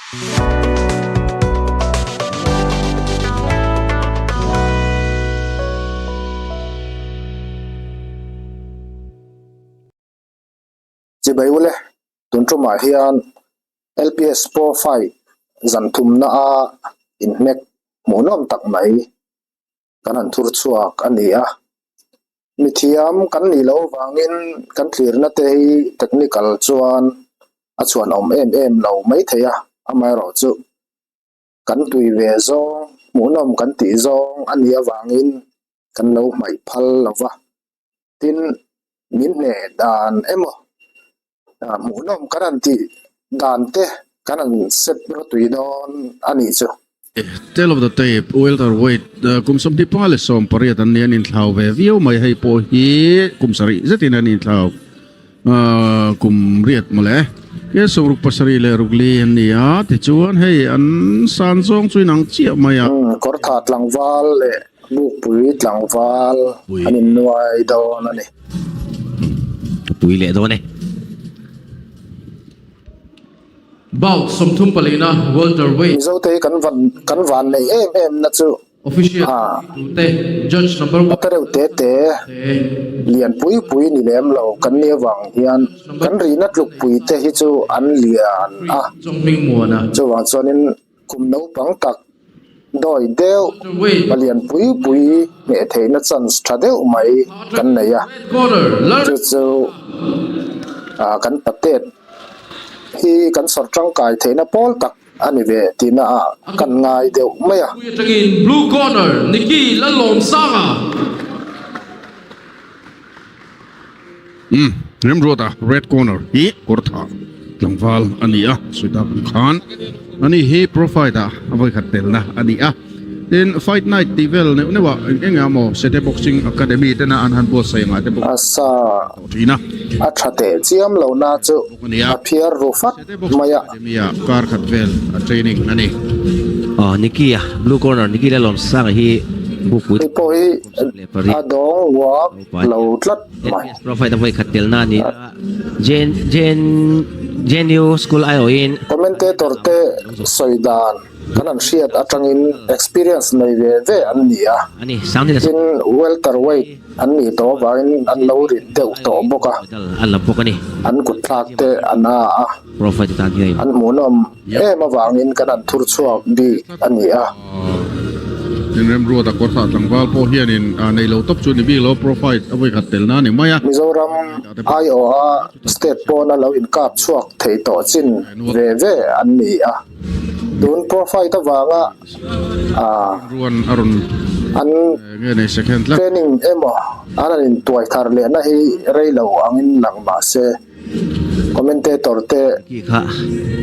Chibai ule, tun tumah hian LPS Pro Fight zan thumna a inhnek hmuhnawm tak mai kan han thur chhuak a ni a. Mithiam kan nih loh avangin kan thlirna te hi technical chuan a chhuanawm em em lo maithei a, amaherawhchu kan tui ve zawng, hmuhnawm kan tih zawng a nih avangin kan lo hmaih phal lo va. Tin, min hneh dan emaw hmuhnawm kan han tih dan te kan han sep rawtui dawn a nih chu. Tale of the tape, Welterweight, kum 28 an ni, an inthlau ve viau mai, hei pawh hi kum sarih zetin an inthlau kum riat mawle. Ke 67 an ni a, tichuan hei an san zawng chu inang chiah mai a. Kawrtha tlangval leh Bukpui tlangval an innuai dawn a ni. Pui leh dawn e. Bout 34 na welterweight. Mizote hi kan van kan van neih em em na chu Official a tute judge number one te reuh te te lian pui pui ni lem lo kan nih avang hian kan rihna tluk pui te hi chu an lian a chuvang chuanin kum naupang tak dawi deuh palian pui pui hneh theihna chance tha deuh mai kan nei a chu chu ah kan patet hi kan sawr tangkai theihna pawl tak a ni ve tihna ah kan ngai deuh mai a. Blue corner Nicky Lalawmsanga. Umm Remruata red corner hi kawr tha tlangval a ni a sawi tak ang khan ani hi pro fight ah a vawikhat telna a ni a tin fight night tih vel neuh neuh ah eng eng emaw Sete Boxing Academy tena an han buatsaih angah te pawh A sa tawh thin a. A tha teh chiam lo na chu a phiar ru fat Sete Boxing mai a. Academy ah kar khat vel a training a ni. Aw Nicky a blue corner Nicky Lalawmsanga hi bukpui Hei pawh hi a dawng uap lo tlat mai. Profile a vawi khat telna a ni a, Jen Jen JNU School aiawhin. Commentator te sawi dan kan han hriat atangin experience nei ve ve an ni a, tin welterweight an nih tawh avangin an lo rit deuh tawh bawk a, an kut thlak te a na a, an hmuhnawm em avangin kan han thur chhuak bik a ni a. Inremruat a kawrthah tlangval pawh hianin nei lo tawp chu ni bik lo, profile a vawikhat telna a ni mai a. Mizoram aiawha state pawna lo inkap chhuak thei tawh chin ve ve an ni a, tun profile avanga an training emaw an han intuai thar lehna hi rei lo angin lang mah se. Commentator te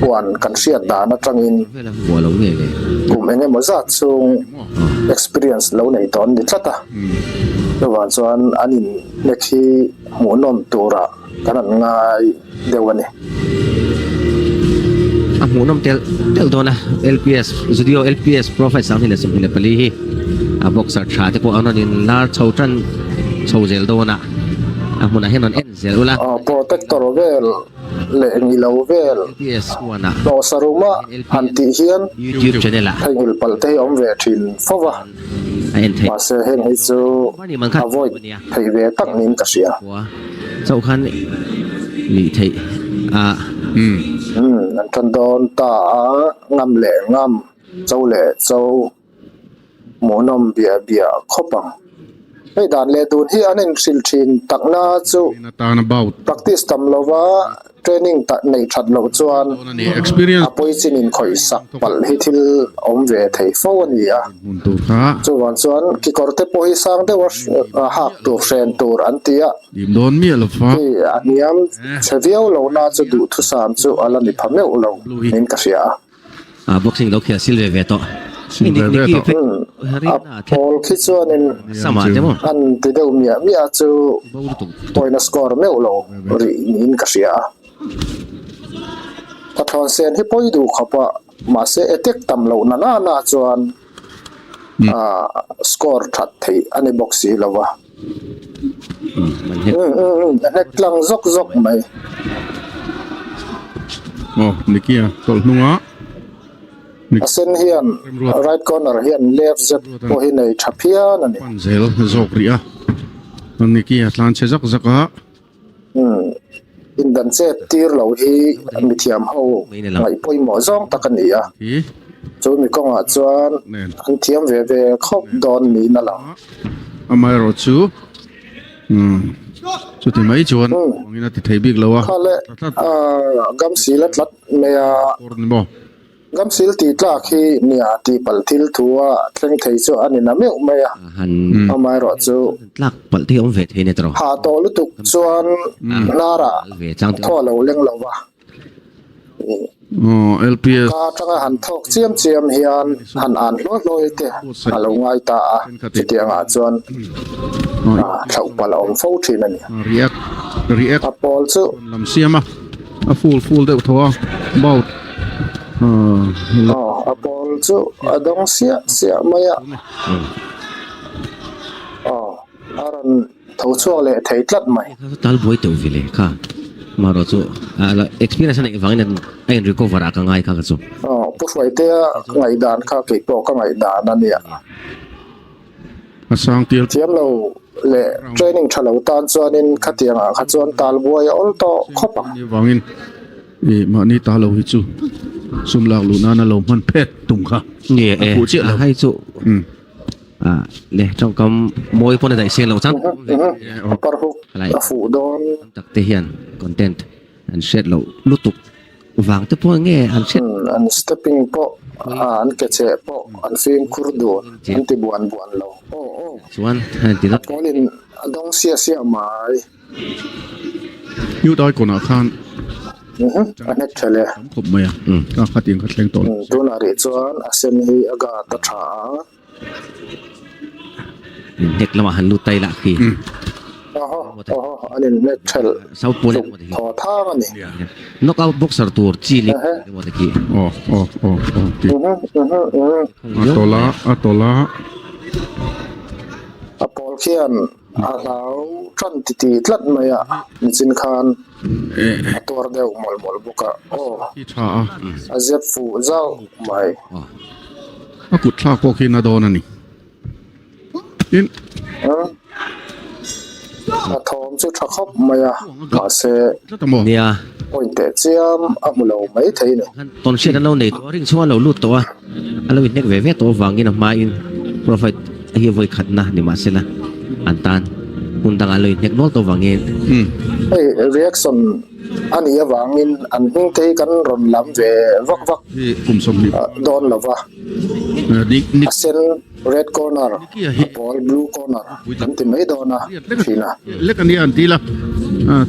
puan kan hriat dan atangin kum eng emaw zat chung experience lo nei tawh an ni tlat a, chuvang chuan an in hnek hi hmuhnawm turah kan han ngai deuh a ni. A hmuhnawm telh telh dawn a, LPS Zudio LPS Profile 2024 hi a boxer tha te pawh an rawn in lar chho tan chho zel dawn a, a hmunah hian rawn en. Zel ula. Protector vel leh ngilo vel hlawhsa ruma han tih hian theihnghilh palh te hi awm ve thin fo va, mahse heng hi chu avoid theih ve tak niin ka hria. An tan dawn ta a, ngam leh ngam, cho leh cho. Hmuhnawm biah biah khawp ang. Hei dan leh dun hi an inhrilh thin takna chu practice tam lova training tak neih that loh chuan a pawi chin inkhawih sak palh hi thil awm ve thei fo a ni a. Chuvang chuan kekawr te pawh hi sang deuha hak tur hren tur an ti a. Hei a hniam chhe viau lohna chu duhthusam chu a la ni pha meuh lo niin ka hria a. A boxing lo khel sil ve ve tawh. Sil ve ve tawh. A pawl khi chuanin an ti deuh miah miah chu point a score meuh lo rih niin ka hria a. Ka thawn sen hi pawi duh khawp a, mahse attack tam loh na na na chuan score that theih a ni bawk si lo va. A hnek tlang zawk zawk mai. Aw Nicky a tawlh hnung a. A sen hian right corner hian left zet pawh hi nei tha phian a ni. Pan zel zawk rih a, Nicky a tlan chhe zak zak a. Umm indan chet tir lo hi mithiam ho ngaih pawimawh zawng tak a ni a, chu mi kawngah chuan an thiam ve ve khawp dawn niin a lang. Amaherawh chu umm chuti mai chuan angin a ti thei bik lo a. Kha le gamsil a tlat mai a. Gamsil tih tlak hi nia tihpalh thil thu a thleng thei chu a ni na meuh mai a, amaherawh chu Tlak palh te hi awm ve thei nia tawh. Hah tawh lutuk chuan hnarah thaw a lo leng lo va, ka atanga han thawk chiam chiam hian han an hlawi hlawi te a lo ngai ta a, chutiangah chuan thlauh palh a awm fo thin a ni. A pawl chu. A full full deuh tho a bout aw a ball chu a dawng siah siah mai a aw a rawn tho chhuak leh thei tlat mai. Tal buai teuh vile kha marawh chu experience a neih vangin a in recover ah ka ngai kha ka chu. Aw Pu Hruaitea ngaihdan kha keipawh ka ngaihdan a nia. A sang tial. Thiam lo leh training tha lo tan chuanin khatiang ah kha chuan tal buai a awl tawh khawp ang. Ni vangin i mahni ta lo hi chu sum lak luh nana lo hman phet tum kha Nge a e fuh chiah lo. Hei chu ah le tawngkam mawi pawn a daih seng lo chang A parhuk a fuh dawn. Tam tak te hian content an hriat loh lutuk. Vang te pawh nge an hriat. An stepping pawh an ke cheh pawh an fimkhur dun an ti buan buan lo. Aw aw. Chuan an ti A pawlin a dawng sia sia mai. Youth Icon ah khan A hnek tha le. Tam khawp mai a. Ka khatiang kha thleng tawh lo. Tunah rih chuan a sen hi a guard a tha a. Inhnek lamah han lut tai lah khi. Aw aw an inhnek thelh tluk thaw thang a ni. Knockout boxer tur chi ni emaw te khi. Aw aw aw aw ti. A tawlh a a tawlh a. A pawl khian a hlau tan ti ti tlat mai a nichin khan a tuar deuh mawlh mawlh bawk a aw a zep fuh zauh mai. A kut thlak pawh khi na dawn a ni. Tin. A thawm chu tha khawp mai a, mahse point teh chiam a hmu lo mai thei ni. Tawn hriat an lo nei tawh a, ring chhung a lo lut tawh a, a lo inhnek ve ve tawh avangin a hmain Prophet hi vawi khatna ni mahsela an tan hmun dangah an lo inhnek nual tawh avangin. Hei reaction a nih avangin an hming te hi kan rawn lam ve vak vak dawn lo va, a sen red corner a pawl blue corner kan ti mai dawn a thin a. Lek a nia an ti la,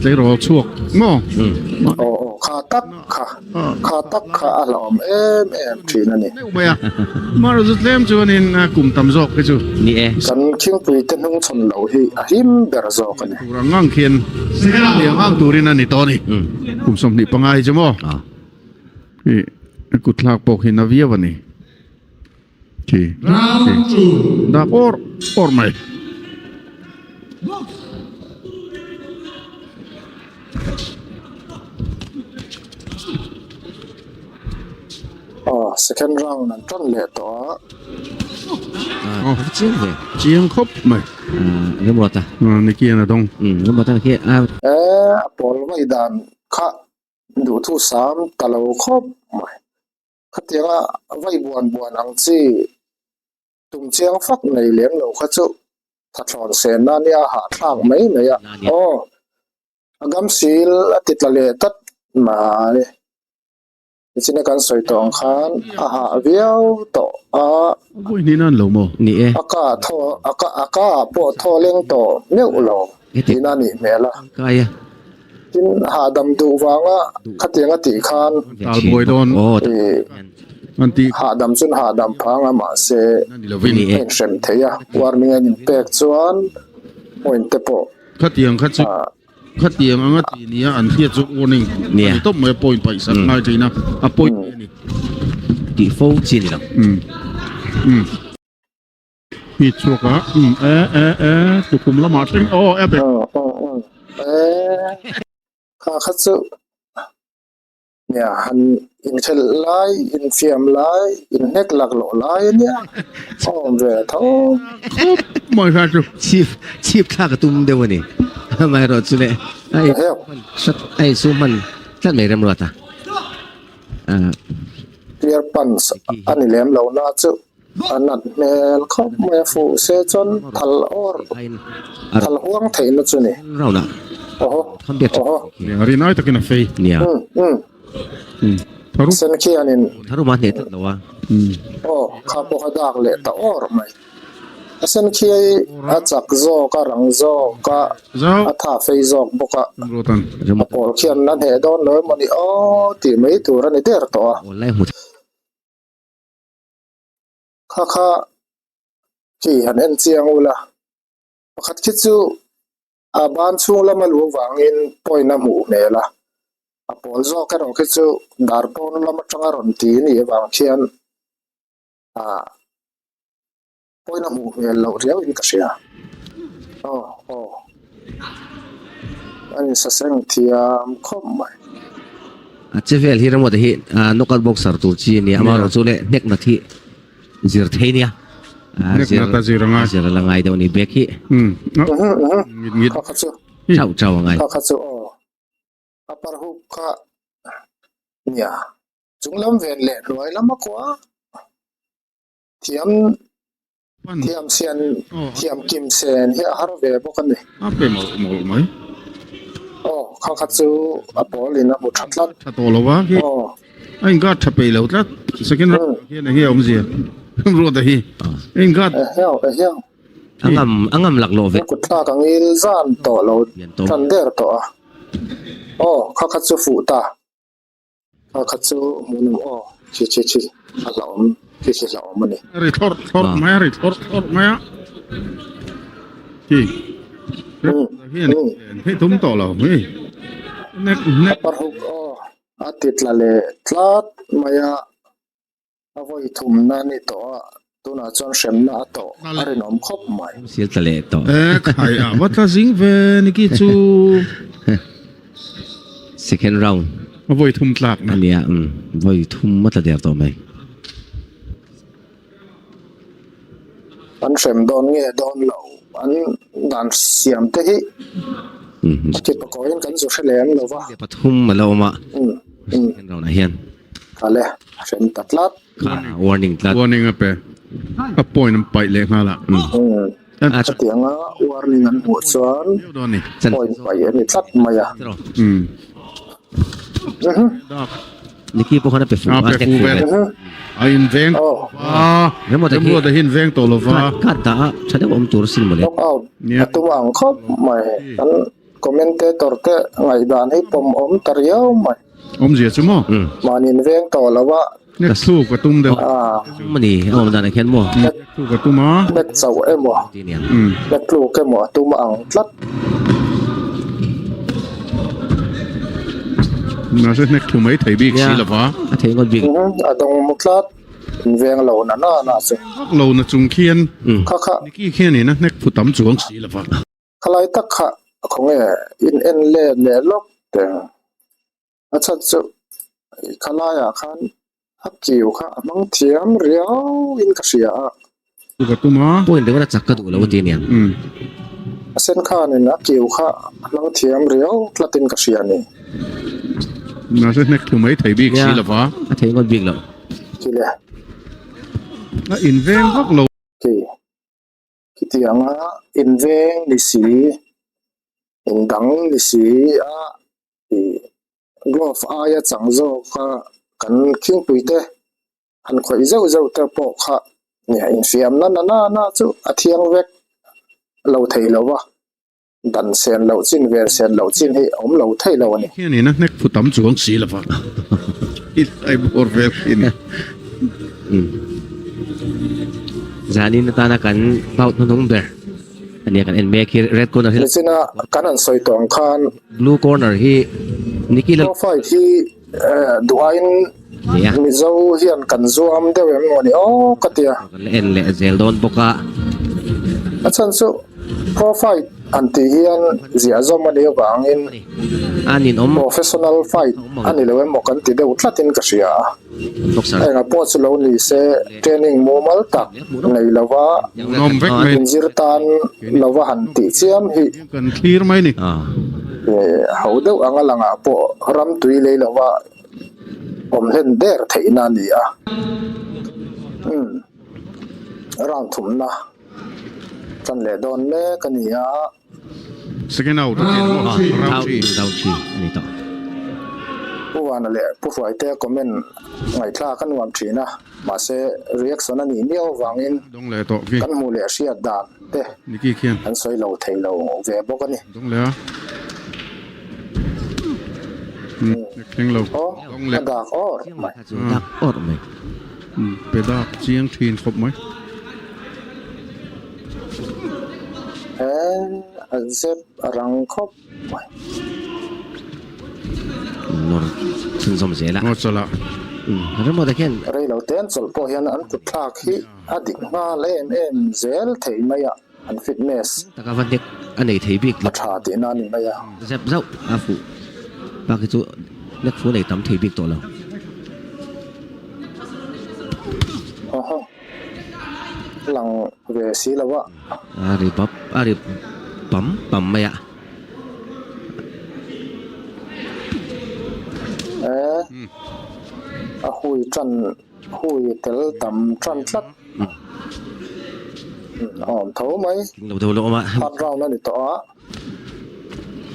tleirawl chhuak maw? Aw aw kha tak kha kha tak kha a hlauhawm em em thin a ni. Deuh mai a, Marawh chu tlem chuanin kum tam zawk hi chu. Ni e. Kan khingpui te hnung chhawn lo hi a him ber zawk a ni. Tur ang ang khian hliang ang turin a ni tawh a ni. Kum 25 hi chu maw? Ih kut thlak pawh khi na viau a ni. Khi khi dak awr awr mai. Aw second round an tan leh tawh a. Aw chiang ve. Chiang khawp mai. Remruata. Nicky-an a dawng. Remruata khi a. E a pawl mai dan kha duhthu sam ta lo khawp mai. Khatianga vai buan buan ang chi tum chiang fak nei lem lo kha chu thathlawn sen na nia hahthlak mai mai a. Aw a gamsil a ti tla leh tlat mai. Nichina kan sawi tawh ang khan a hah viau tawh a. Vawi hnih nan lo maw? Ni e. A ka thaw a ka a ka ah pawh thaw leng tawh meuh lo tihna a nih hmel a. Kai a. Tin hahdam duh vanga khatiang a tih khan. Tal buai dawn. An tih. Hahdam chuan hahdam phang a mahse a inhrem thei a. Warning a inpek chuan point te pawh. Khatiang kha chu. Khatiang anga tih nia an hriat chu warning a ni tawp mai a point paih sak ngai thin a, a point a ni. Tih fo chi a ni lo. Umm umm. Hi chhuak a umm e e e tukhum lamah thleng aw e be. Aw aw aw e kha kha chu. Nia, han inkhelh lai, infiam lai, inhnek laklawh lai a nia, awm ve tho. Khawp mai kha chu. Chhip chhip thlak a tum deuh a ni. Amaherawh chu le a in hrat a insum hman tlat mai remruat a. Clear punch a ni lem lo na chu a nat hmel khawp mai a fuh se chuan thal awr thal huang theihna chu ni. Awhaw awhaw. Rinai takin a fei. Sen khianin aw kha pawh kha dak leh ta awr mai. A sen khiai a chak zawk a rang zawk a a tha fei zawk bawk a. A pawl khian a hneh dawn lo emaw ni aw tih mai tur a ni der tawh a. Kha kha khi han en chiang ula, pakhat khi chu a ban chhung lama lu vangin point a hmuh hmel a, a pawl zawk erawh khi chu dar pawn lam atanga rawn ti nih avang khian ah point a hmuh hmel loh riau in ka hria. Aw aw a insaseng thiam khawp mai. A che vel hi Ramawta hi knockout boxer tur chi a nia, amaherawh chu leh hnek nat hi zir thei nia. Hnek nat a zir a ngai. A zir a la ngai deuh a ni bek hi. Ngit ngit. Kha kha chu. Chauh chauh a ngai. Kha kha chu aw. A parhuk kha nia. Chung lam ven leh hnuai lam a kuah a. Thiam thiam sian thiam kim sen hi a har ve bawk a ni. A pe mawlh mawlh mai. Aw kha kha chu a pawl in a hmu tha tlat. Tha tawh lo a khi. Aw. A in guard tha peih lo tlat. Second round ah hian enge awmzia. Ruata hi. A in guard. Ehiau ehiau. A ngam a ngam lak lawh ve. A kut thlak ang il zan tawh lo tan der tawh a. Aw kha kha chu fuh ta. A kha chu hmuhnawm aw khi khi khi a hlauhawm khi khi hlauhawm a ni. A ri thlawrh thlawrh mai a ri thlawrh thlawrh mai a khi hian hei tum tawh lo hei nek nek A parhuk aw a ti tla leh tlat mai a. A vawi thumna ni tawh a, tunah chuan hremna a tawh a rinawm khawp mai. Sil tla leh tawh. E khai a va tla zing ve Niki chu. Second round. A vawi thum tlak na. Ania um vawi thum a tla der tawh mai. An hrem dawn nge dawn lo an dan siam te hi a ti pakawin kan zu hre lem lo va. Pathum a la awm a second round ah hian. Kale a hrem ta tlat. Kha warning tlat. Warning a pe. A point an paih leh nghal a. Chutianga warning an hmuh chuan point paih a ni tlat mai a. Nicky pawh khan a pe fuh a. A pe fuh ve. A inveng a. Remruata hi inveng tawh lo va. Ka dah a tha deuh awm tur sin mawle. Knock out a tum ang khawp mai. Kan commentator te ngaihdan hi pawm awm ta riau mai. Awmzia chu maw? Mahni in veng tawh lo a. Hnek thluk a tum deuh. A ni, a awm danah khian maw? Hnek thluk a tum a. Hnek chauh emaw, hnek tluk emaw a tum ang tlat. Mahse hnek thlu mai thei bik si lo va. A thei ngawt bik. A dawng mu tlat, in veng lo na na na chu. Vak lo na chung khian Kha kha. Niki khian in a hnek phu tam chuang si lo va. Khalai tak kha khawnge in en let leh lawk teng a chhan chu khalaiah khan a kiu kha a hmang thiam riau in ka hria a. Ka tum a. Point ringawt a chak ka duh lo a ti aniang. A sen khanin a kiu kha a hmang thiam riau tlatin ka hria a ni. Mahse hnek thu mai thei bik si lova. A thei ngawt bik lo. Kile. A inveng vak lo. Ki. Khitianga inveng ni si, indang ni si a ih glove aia chang zawk a kan khingpui te han khawih zeuh zeuh te pawh kha infiam na na na chu a thiang vek lo thei lo va, dan sen loh chin vel sen loh chin hi a awm lo thei lo a ni. Hianin a hnek phu tam chuang si lo va, i tlai bawr vel khi ni. Zanin atana kan bout hnuhnung ber a nia kan en mek hi red corner hi. Nichina kan han sawi tawh ang khan. Blue corner hi Nicky Lal. Pro fight hi duhaiin Mizo hian kan zuam deuh em maw ni aw ka tia. Kan la en leh zel dawn bawk a. A chhan chu pro fight. an tih hian ziah zawm a nih avangin professional fight a ni lo emaw kan ti deuh tlatin ka hria a. Engah pawh chu lo ni se training mumal tak nei lova inzir tan lova han tih chiam hi ho deuh anga langah pawh ram tui lei lova awm hlen der theihna a ni a. Round thumna tan leh dawn mek a ni a. Second out a tih maw? Round 3. Round 3 a ni tawh. Pu Vana leh Pu Hruaite comment ngaihthlak a nuam thin a, mahse reaction a nih miau avangin Dawng leh tawh khi. kan hmuh leh hriat dan te Niki khian. an sawi lo thei lo ve bawk a ni. Dawng leh a. Hmm, thleng lo. Aw, Dawng leh. a dak awr mai. Kha chu dak awr mai. Hmm, pe dak chiang thin khawp mai. He a zep a rang khawp mai. Nawr chhunzawm zel a. Ngaw chawlh a. Remote ah khian. Rei lo te an chawlh pawh hian an kut thlak hi a dik nghal em em zel thei mai a, an fitness. Taka va hnek a nei thei bik lo. A tha tihna a ni mai a. Zep zauh a fuh bak hi chu hnek fu nei tam thei bik tawh lo. Awhaw. Lang ve si lo a. A ri bap a ri pam pam mai a. Eh a hui tan hui tel tam tan tlat awm tho mai. Lo deuh lo awm a. Third round a ni tawh a.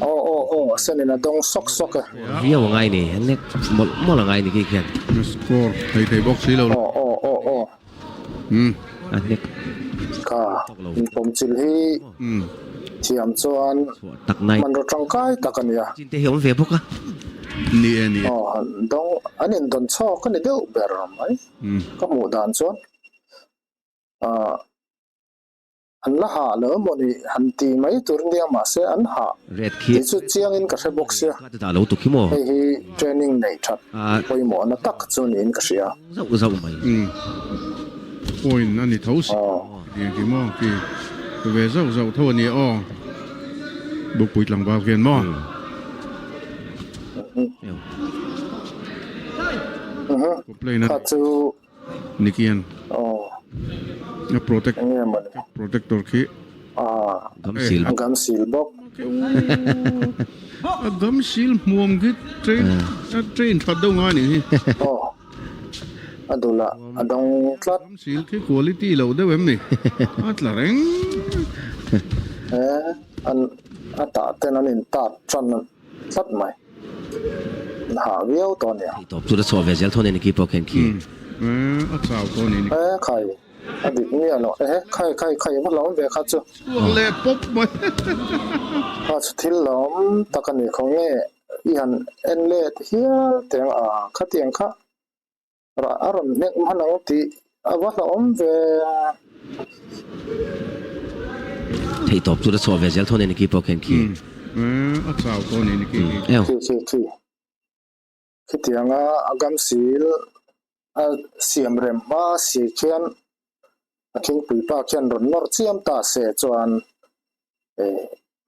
Aw aw aw a sen in a dawng sawk sawk e. Viau a ngai ni a nek mawlh mawlh a ngai ni khi khian. Score thei thei bawk si lo. Aw aw aw aw. Umm. A nek. Kha inpawm chil hi thiam chuan hmanraw tangkai tak a nia. Chin te hi awm ve bawk a. Ni e ni e. Aw han dawng an indawn chhawk a ni deuh ber mai ka hmuh dan chuan. Ahh. An la hah lo emaw ni han ti mai tur nia mahse an hah Red khi tih chu chiangin ka hre bawk sia. Ka dah lo tuk hi maw? Hei hi training neih that pawimawhna tak chu niin ka hria. Zauh zauh mai. Umm point a ni tho si tih ang ki maw ki ve zauh zauh tho a ni aw Bukpui tlangval khian maw. Complain a Kha chu Nikian a protect protector khi Gam sil a gam sil bawk a gam sil hmuam khi train a train that deuh ngai nih hi aw a dul ah a dawng tlat gam sil khi quality lo deuh em ni a tla reng he an a tah ten an in tat tan tlat mai. An hah viau tawh ania. Thei tawp chu la chhuah ve zel thawn e Niki pawh khian khi. Umm a chau tawh a ni. E khai a dik miah lo ehe khai khai khai va hlawm ve kha chu. Chhuak leh pawp mai. Kha chu thil hlawm tak a ni khaw nge i han en let hial teng a khatiang kha rah a rawn hnek hman ang tih a va hlawm ve. Thei tawp chu la chhuah ve zel thawn e Niki pawh khian khi. Umm a chau tawh a ni Niki hi. Khi khi khi khitianga a gam sil a siam rem hma si khian a thingpui pa khian rawn nawr chiam ta se chuan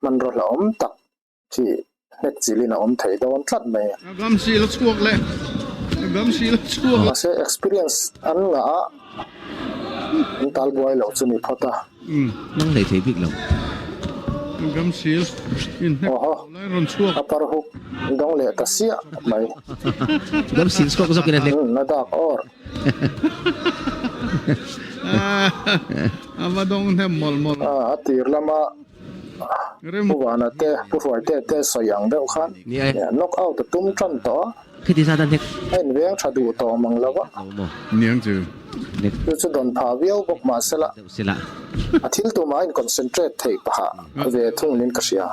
hmanraw hlauhawm tak Khi hnek chilin a awm thei dawn tlat mai. A gam sil a chhuak leh a gam sil a chhuak leh. Mahse experience an ngah a, an tal buai loh chu ni phawt a. Nang hlei thei bik lo. A gam sil in hnek lai rawn chhuak. A par huk dawng leh ta siah mai. Gam sil chhuak zawk in a hnek. A dak awr. A va dawng hnem mawlh mawlh. A tir lama Pu Vana te, Pu Hruaite te sawi ang deuh khan knock out a tum tan tawh a, a inveng tha duh tawh mang lo a. Chu chu dawn phah viau bawk mah sela, a thil tumah a in concentrate theih paha ve thung niin ka hria.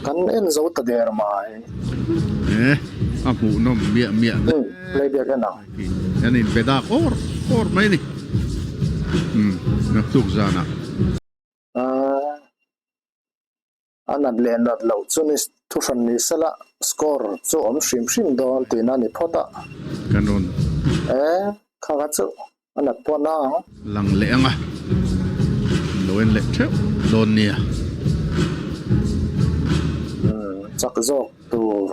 Kan en zo ta der mai. Playback en ang. An inpe dak awr awr mai a ni. Umm naktuk zanah. Ahh a nat leh nat loh chu ni thu hran ni sela score chu awm hrim hrim dawn tihna a ni phawt a. Kan rawn. Eh kha kha chu a nat pawh na ang. Lang leh ang a. Lo en leh theuh. dawn nia. Chak zawk tur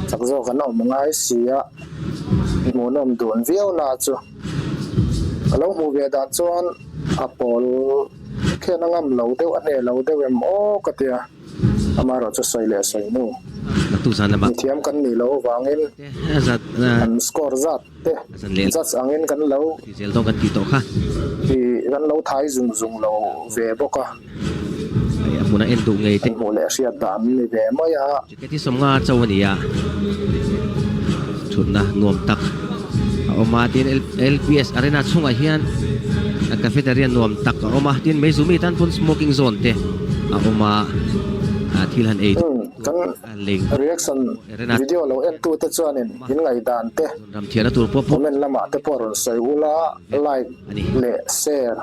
chak zawk an awm ngai si a, hmuhnawm dun viau na chu ka lo hmuh ve dan chuan a pawl khian a ngam lo deuh a hneh lo deuh em aw ka tia. Amaherawh chu sawi leh sawi nu mithiam kan nih loh avangin an score zat te judge angin kan lo kan lo thai zung zung lo ve bawk a, kan hmuh leh hriat dan ni ve mai a. Kan reaction video lo en tu te chuanin in ngaihdan te comment lamah te pawh rawn sawi ula like leh share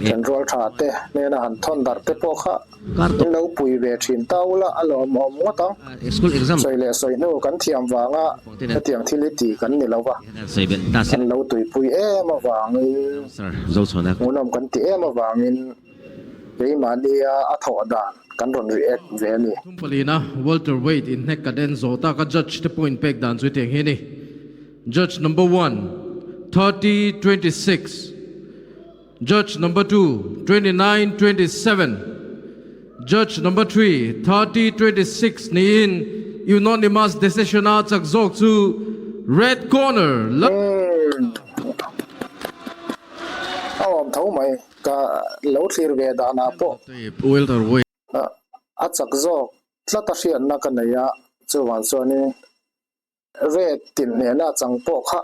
thenrual tha te hnena han thawn darh te pawh kha In lo pui ve thin ta ula a lawmawm ngawt ang. Sawi leh sawi hnu kan thiam vanga hetiang thil hi ti kan ni lo va, kan lo tuipui em avangin, hmuhnawm kan ti em avangin keimahnia a thawh dan kan rawn react ve a ni. Thumpalina welterweight inhnek kan en zawh tak a judge te point pek dan chu hetiang hi a ni. Judge number one, 30, 26. Judge number 2, 29 27. Judge number 3, 30 26 niin unanimous decision a chak zawk chu red corner la. A awm tho mai, ka lo thlir ve danah pawh a chak zawk tlat a hriatna ka nei a, chuvang chuanin Red tinhnehna chang pawh kha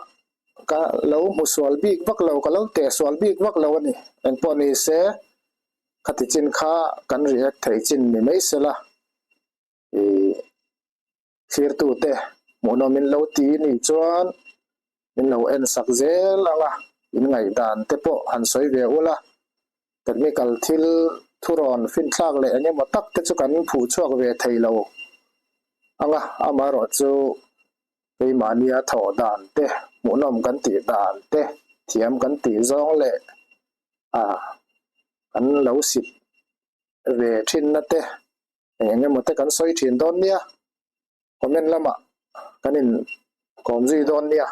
ka lo hmu sual bik vak lo, ka lo teh sual bik vak lo a ni. Engpawh ni se, khati chin kha kan react theih chin ni mai sela, ih thlirtute hmuhnawm in lo ti nih chuan min lo en sak zel ang a, in ngaihdan te pawh han sawi ve ula, technical thil thurawn finthlak leh eng emaw tak te chu kan phuh chhuak ve thei lo ang a, amaherawh chu keimahnia thawh dan te, hmuhnawm kan tih dan te, thiam kan tih zawng leh ah kan lo sip ve thinna te eng eng emaw te kan sawi thin dawn nia, comment lamah kan in kawm zui dawn nia.